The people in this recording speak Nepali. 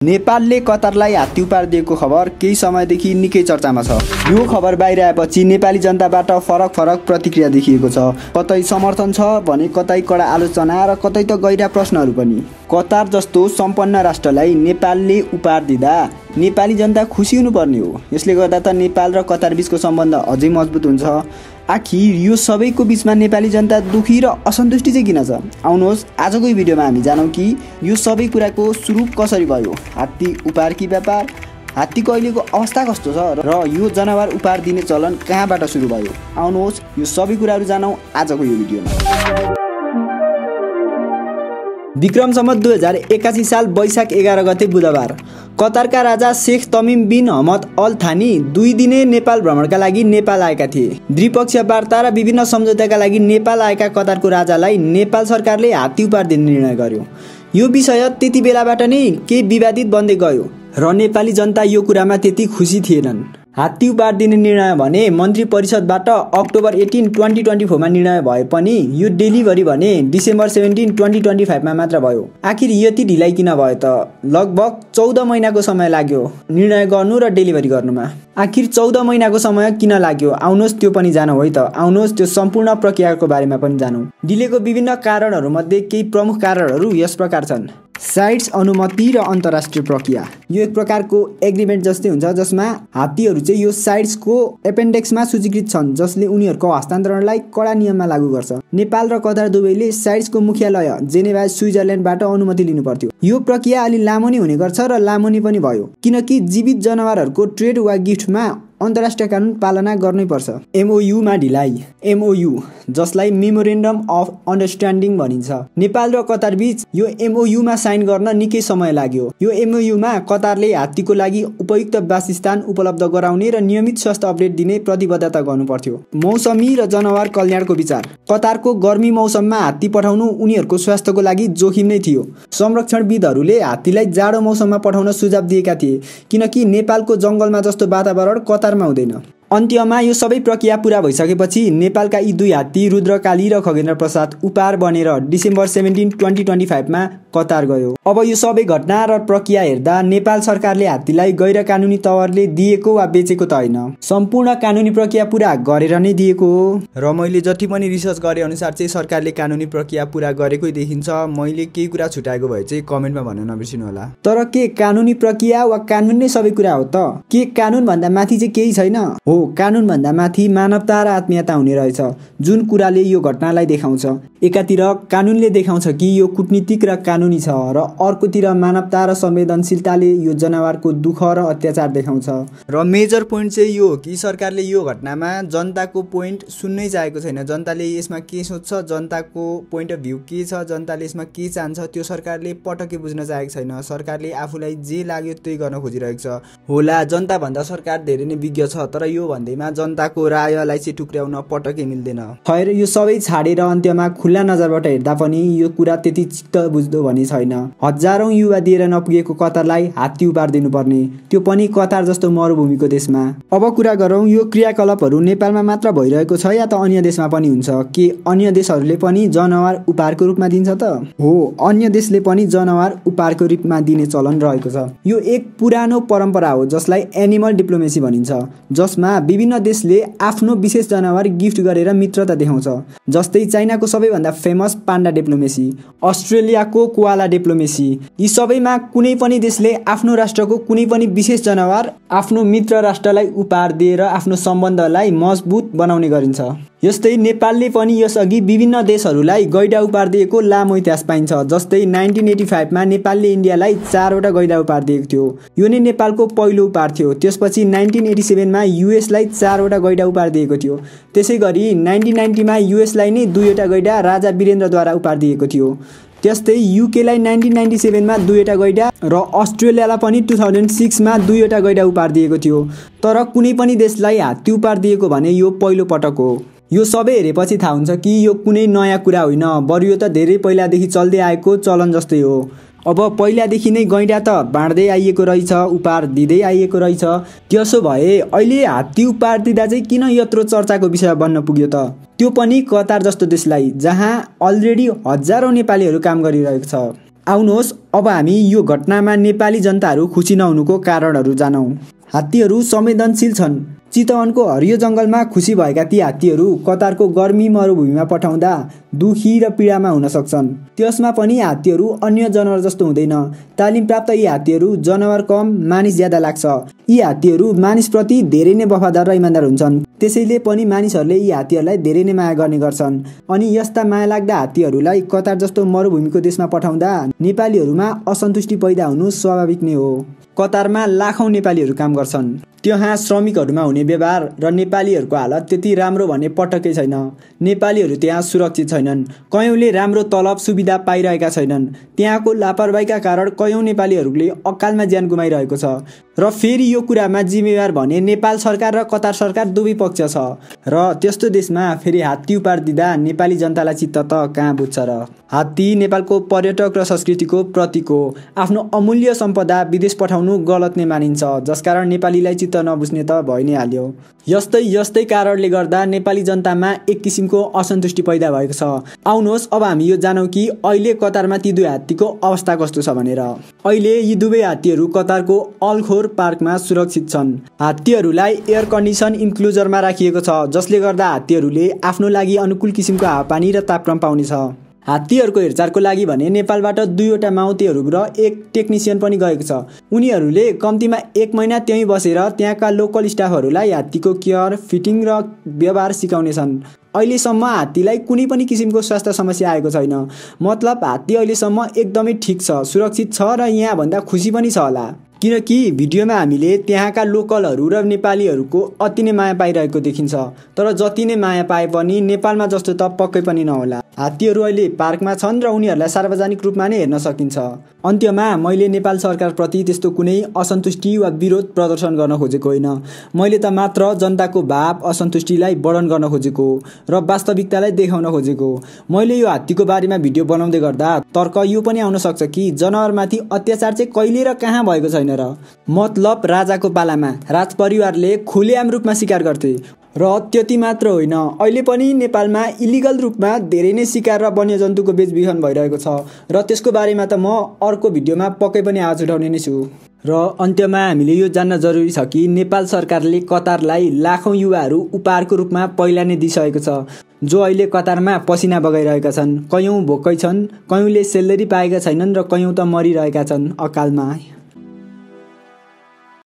नेपालले कतारलाई हात्ती उपहार दिएको खबर केही समयदेखि निकै चर्चामा छ। यो खबर बाहिर आएपछि नेपाली जनताबाट फरक प्रतिक्रिया देखिएको छ। कतै समर्थन छ भने कतै कडा आलोचना र कतै त गहिरा प्रश्नहरू पनि। कतार जस्तो सम्पन्न राष्ट्रलाई नेपालले उपहार दिँदा नेपाली जनता खुसी हुनुपर्ने हो। यसले गर्दा त नेपाल र कतार बीचको सम्बन्ध अझै मजबुत हुन्छ। आखिर यो सबैको बीचमा नेपाली जनता दुखी र असन्तुष्टि चाहिँ किन छ? आउनुहोस् आजको यो भिडियोमा हामी जानौँ कि यो सबै कुराको सुरु कसरी भयो। हात्ती उपहारकी व्यापार, हात्तीको अहिलेको अवस्था कस्तो छ र यो जनावर उपहार दिने चलन कहाँबाट सुरु भयो? आउनुहोस् यो सबै कुराहरू जानौँ आजको यो भिडियोमा। विक्रम सम्वत 2081 साल वैशाख 11 गते बुधबार कतारका राजा शेख तमिम बिन हमद अल थानी 2 दिने नेपाल भ्रमणका लागि नेपाल आएका थिए। द्विपक्षीय वार्ता र विभिन्न सम्झौताका लागि नेपाल आएका कतारको राजालाई नेपाल सरकारले हात्ती उपहार दिने निर्णय गर्यो। यो विषय त्यति बेलाबाट नै केही विवादित बन्दै गयो र नेपाली जनता यो कुरामा त्यति खुसी थिएनन्। हात्ती उपहार दिने निर्णय भने मन्त्री परिषदबाट अक्टोबर 18, 2024 मा निर्णय भए पनि यो डेलिभरी भने डिसेम्बर 17, 2025 मा मात्र भयो। आखिर यति ढिलाइ किन भयो त? लगभग 14 महिनाको समय लाग्यो निर्णय गर्नु र डेलिभरी गर्नुमा। आखिर 14 महिनाको समय किन लाग्यो? आउनुहोस् त्यो पनि जानौँ है त। आउनुहोस् त्यो सम्पूर्ण प्रक्रियाको बारेमा पनि जानौँ। डिलेको विभिन्न कारणहरू मध्ये केही प्रमुख कारणहरू यस प्रकार छन्। साइट्स अनुमति र अन्तर्राष्ट्रिय प्रक्रिया। यो एक प्रकारको एग्रिमेन्ट जस्तै हुन्छ जसमा हात्तीहरू चाहिँ यो साइट्सको एपेन्डेक्समा सूचीकृत छन् जसले उनीहरूको हस्तान्तरणलाई कडा नियममा लागू गर्छ। नेपाल र कतार दुवैले साइट्सको मुख्यालय जेनेभा स्विजरल्यान्डबाट अनुमति लिनु पर्थ्यो। यो प्रक्रिया अलि लामो नै हुने गर्छ र लामो नै पनि भयो किनकि जीवित जनावरहरूको ट्रेड वा गिफ्टमा अन्तर्राष्ट्रिय कानुन पालना गर्नै पर्छ। MOU मा ढिलाइ। MOU जसलाई मेमोरेन्डम अफ अन्डरस्ट्यान्डिङ भनिन्छ, नेपाल र कतार बीच यो MOU मा साइन गर्न निकै समय लाग्यो। यो MOU मा कतारले हात्तीको लागि उपयुक्त वासस्थान उपलब्ध गराउने र नियमित स्वास्थ्य अपडेट दिने प्रतिबद्धता गर्नु पर्थ्यो। मौसमी र जनावर कल्याणको विचार। कतारको गर्मी मौसममा हात्ती पठाउनु उनीहरूको स्वास्थ्यको लागि जोखिम नै थियो। संरक्षणविदहरूले हात्तीलाई जाडो मौसममा पठाउन सुझाव दिएका थिए किनकि नेपालको जङ्गलमा जस्तो वातावरण कतारमा हुँदैन। अन्त्यमा यो सबै प्रक्रिया पूरा भइसकेपछि नेपालका यी 2 हात्ती रुद्रकाली र खगेन्द्र प्रसाद उपहार बनेर डिसेम्बर 17, 2025 मा कतार गयो। अब यो सबै घटना र प्रक्रिया हेर्दा नेपाल सरकारले हात्तीलाई गैर कानुनी तवरले दिएको वा बेचेको त होइन, सम्पूर्ण कानुनी प्रक्रिया पूरा गरेर नै दिएको हो। र मैले जति पनि रिसर्च गरे अनुसार चाहिँ सरकारले कानुनी प्रक्रिया पूरा गरेकै देखिन्छ। मैले केही कुरा छुटाएको भए चाहिँ कमेन्टमा भन्न नबिर्सिनु होला। तर के कानुनी प्रक्रिया वा कानुन नै सबै कुरा हो त? के कानुन भन्दा माथि चाहिँ केही छैन? हो, कानुन भन्दा माथि मानवता र आत्मीयता हुने रहेछ जुन कुराले यो घटनालाई देखाउँछ। एकातिर कानुनले देखाउँछ कि यो कूटनीतिक र कानुनी छ र अर्कोतिर मानवता र संवेदनशीलताले यो जनावरको दुःख र अत्याचार देखाउँछ। र मेजर पोइन्ट चाहिँ यो हो कि सरकारले यो घटनामा जनताको पोइन्ट सुन्नै चाहेको छैन। जनताले यसमा के सोच्छ, जनताको पोइन्ट अफ भ्यू के छ, जनताले यसमा के चाहन्छ त्यो सरकारले पटक्कै बुझ्न चाहेको छैन। सरकारले आफूलाई जे लाग्यो त्यही गर्न खोजिरहेको छ। होला जनता भन्दा सरकार धेरै नै विज्ञ छ तर यो भन्दैमा जनताको रायलाई चाहिँ टुक्र्याउन पटक्कै मिल्दैन। खैर यो सबै छाडेर अन्त्यमा खुल्ला नजरबाट हेर्दा पनि यो कुरा त्यति चित्त बुझ्दो भने छैन। हजारौं युवा दिएर नपुगेको कतारलाई हात्ती उपहार दिनुपर्ने, त्यो पनि कतार जस्तो मरुभूमिको देशमा। अब कुरा गरौँ यो क्रियाकलापहरू नेपालमा मात्र भइरहेको छ या त अन्य देशमा पनि हुन्छ? के अन्य देशहरूले पनि जनावर उपहारको रूपमा दिन्छ त? हो, अन्य देशले पनि जनावर उपहारको रूपमा दिने चलन रहेको छ। यो एक पुरानो परम्परा हो जसलाई एनिमल डिप्लोमेसी भनिन्छ, जसमा विभिन्न देशले आफ्नो विशेष जनावर गिफ्ट गरेर मित्रता देखाउँछ। जस्तै चाइनाको सबैभन्दा फेमस पान्डा डिप्लोमेसी, अस्ट्रेलियाको कोआला डिप्लोमेसी। यी सबैमा कुनै पनि देशले आफ्नो राष्ट्रको कुनै पनि विशेष जनावर आफ्नो मित्र राष्ट्रलाई उपहार दिएर आफ्नो सम्बन्धलाई मजबुत बनाउने गरिन्छ। यस्तै नेपालले पनि यसअघि विभिन्न देशहरूलाई गैंडा उपहार दिएको लामो इतिहास पाइन्छ। जस्तै 1985 मा नेपालले इन्डियालाई 4 वटा गैंडा उपहार दिएको थियो। यो नै नेपालको पहिलो उपहार थियो। त्यसपछि 1987 मा युएसलाई 4 वटा गैंडा उपहार दिएको थियो। त्यसैगरी 1990 मा युएसलाई नै 2 वटा गैंडा राजा वीरेन्द्रद्वारा उपहार दिएको थियो। त्यस्तै युकेलाई 1997 मा 2 वटा गैंडा र अस्ट्रेलियालाई पनि 2006 मा 2 वटा गैंडा उपहार दिएको थियो। तर कुनै पनि देशलाई हात्ती उपहार दिएको भने यो पहिलो पटक हो। यो सबै हेरेपछि थाहा हुन्छ कि यो कुनै नयाँ कुरा होइन, बरु यो त धेरै पहिलादेखि चल्दै आएको चलन जस्तै हो। अब पहिलादेखि नै गैंडा त बाँड्दै आइएको रहेछ, उपहार दिँदै आइएको रहेछ। त्यसो भए अहिले हात्ती उपहार दिँदा चाहिँ किन यत्रो चर्चाको विषय बन्न पुग्यो त? त्यो पनि कतार जस्तो देशलाई जहाँ अलरेडी हजारौं नेपालीहरू काम गरिरहेको छ। आउनुहोस् अब हामी यो घटनामा नेपाली जनताहरू खुसी नहुनुको कारणहरू जानौँ। हात्तीहरू संवेदनशील छन्। चितवनको हरियो जङ्गलमा खुसी भएका ती हात्तीहरू कतारको गर्मी मरुभूमिमा पठाउँदा दुखी र पीडामा हुन सक्छन्। त्यसमा पनि हात्तीहरू अन्य जनावर जस्तो हुँदैन। तालिम प्राप्त यी हात्तीहरू जनावर कम मानिस ज्यादा लाग्छ। यी हात्तीहरू मानिसप्रति धेरै नै वफादार र इमानदार हुन्छन्। त्यसैले पनि मानिसहरूले यी हात्तीहरूलाई धेरै नै माया गर्ने गर्छन्। अनि यस्ता माया लाग्दा हात्तीहरूलाई कतार जस्तो मरुभूमिको देशमा पठाउँदा नेपालीहरूमा असन्तुष्टि पैदा हुनु स्वाभाविक नै हो। कतारमा लाखौं नेपालीहरू काम गर्छन्। त्यहाँ श्रमिकहरूमा हुने व्यवहार र नेपालीहरूको हालत त्यति राम्रो भन्ने पटक्कै छैन। नेपालीहरू त्यहाँ सुरक्षित छैनन्। कयौंले राम्रो तलब सुविधा पाइरहेका छैनन्। त्यहाँको लापरवाहीका कारण कयौं नेपालीहरूले अकालमा ज्यान गुमाइरहेको छ। र फेरि यो कुरामा जिम्मेवार भने नेपाल सरकार र कतार सरकार दुवै पक्ष छ। र त्यस्तो देशमा फेरि हात्ती उपहार दिँदा नेपाली जनतालाई चित्त त कहाँ बुझ्छ र। हात्ती नेपालको पर्यटक र संस्कृतिको प्रतीक हो। आफ्नो अमूल्य सम्पदा विदेश पठाउनु गलत नै मानिन्छ, जसकारण नेपालीलाई चित्त नबुझ्ने त भइ नै हाल्यो। यस्तै कारणले गर्दा नेपाली जनतामा एक किसिमको असन्तुष्टि पैदा भएको छ। आउनुहोस् अब हामी यो जानौँ कि अहिले कतारमा ती दुई हात्तीको अवस्था कस्तो छ भनेर। अहिले यी दुवै हात्तीहरू कतारको अल्खोर पार्कमा सुरक्षित छन्। हात्तीहरूलाई एयर कन्डिसन इन्क्लोजरमा राखिएको छ, जसले गर्दा हात्तीहरूले आफ्नो लागि अनुकूल किसिमको हावापानी र तापक्रम पाउनेछ। हात्तीहरूको हेरचाहको लागि भने नेपालबाट 2वटा माउतेहरू र एक टेक्निसियन पनि गएको छ। उनीहरूले कम्तीमा 1 महिना त्यहीँ बसेर त्यहाँका लोकल स्टाफहरूलाई हात्तीको केयर, फिटिङ र व्यवहार सिकाउनेछन्। अहिलेसम्म हात्तीलाई कुनै पनि किसिमको स्वास्थ्य समस्या आएको छैन। मतलब हात्ती अहिलेसम्म एकदमै ठिक छ, सुरक्षित छ र यहाँ भन्दा खुसी पनि छ होला। किनकि भिडियोमा हामीले त्यहाँका लोकलहरू र नेपालीहरूको अति नै माया पाइरहेको देखिन्छ। तर जति नै माया पाए पनि नेपालमा जस्तो त पक्कै पनि नहोला। हात्तीहरू अहिले पार्कमा छन् र उनीहरूलाई सार्वजनिक रूपमा नै हेर्न सकिन्छ। अन्त्यमा मैले नेपाल सरकारप्रति त्यस्तो कुनै असन्तुष्टि वा विरोध प्रदर्शन गर्न खोजेको होइन। मैले त मात्र जनताको भाव असन्तुष्टिलाई वर्णन गर्न खोजेको र वास्तविकतालाई देखाउन खोजेको। मैले यो हात्तीको बारेमा भिडियो बनाउँदै गर्दा तर्क यो पनि आउन सक्छ कि जनावरमाथि अत्याचार चाहिँ कहिले र कहाँ भएको छैन र। मतलब राजाको पालामा राजपरिवारले खुलेआम रूपमा शिकार गर्थे। र त्यति मात्र होइन, अहिले पनि नेपालमा इलिगल रूपमा धेरै नै शिकार र वन्यजन्तुको बेचबिखन भइरहेको छ। र त्यसको बारेमा त म अर्को भिडियोमा पक्कै पनि आवाज उठाउने नै छु। र अन्त्यमा हामीले यो जान्न जरुरी छ कि नेपाल सरकारले कतारलाई लाखौं युवाहरू उपहारको रूपमा पहिला नै दिइसकेको छ, जो अहिले कतारमा पसिना बगाइरहेका छन्। कयौं भोकै छन्, कयौंले सेलरी पाएका छैनन् र कयौं त मरिरहेका छन् अकालमा।